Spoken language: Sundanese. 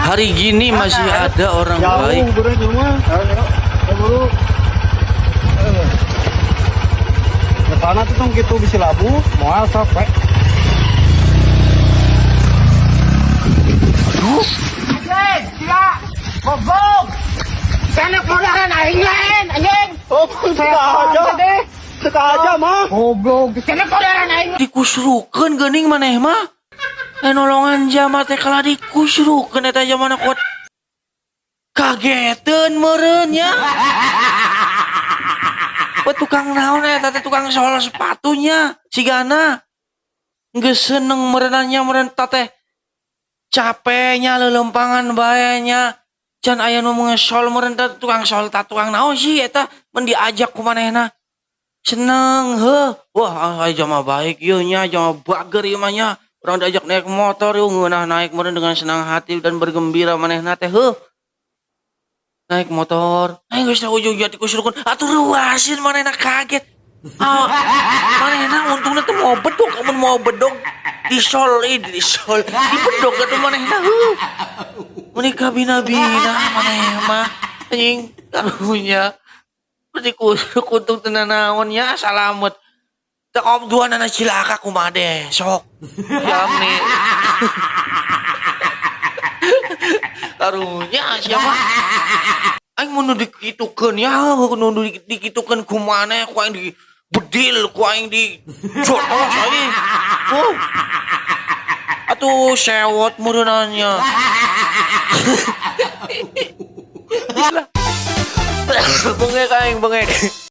Hari gini masih ada orang Jauh baik. Buru cuma. Buru. Ke sana tuh tong kitu bisi labu, moal sok we. Anjing, gila. Goblok. Sana modaran aing lain, anjing. Oh, suka aja. Suka aja mah. Goblok. Sana modaran aing. Dikusrukeun geuning maneh mah. Nolongan jama teh kalah dikusrukeun eta jamana kuat. Kageteun meureun nya. Tukang naon eta teh, tukang sol sepatunya sigana. Geus seneng meureunanya meureun teh. Capeknya lelempangan bae nya. Can aya nu ngesol meureun teh tukang sol ta tukang naon sih eta mun diajak ku manehna. Seneng heuh. Wah, aya jama baik ieu nya, jama bager ieu mah nya. Urang diajak naik motor yeuh ngeunah naik meureun dengan senang hati dan bergembira manehna teh heuh. Naik motor, aing geus ujung dikusrukeun, atuh reuaseun manehna kaget. Ah, manehna untungna teh mau bedog, amun mau bedog disol ih disol, dibedog atuh manehna heuh. Meuni kabina-bina maneh mah anjing karunya. Dikusruk untung teu nanaon nya salamet. Teu kom duanana cilaka kumaha deh sok. Jam nih. Karunya siapa? Aing mun nu dikitukeun ya, nu dikitukeun ku maneh ku aing dibedil, ku aing dijotos aing. Oh. Atuh sewot meureunanya. Bengek aing bengek.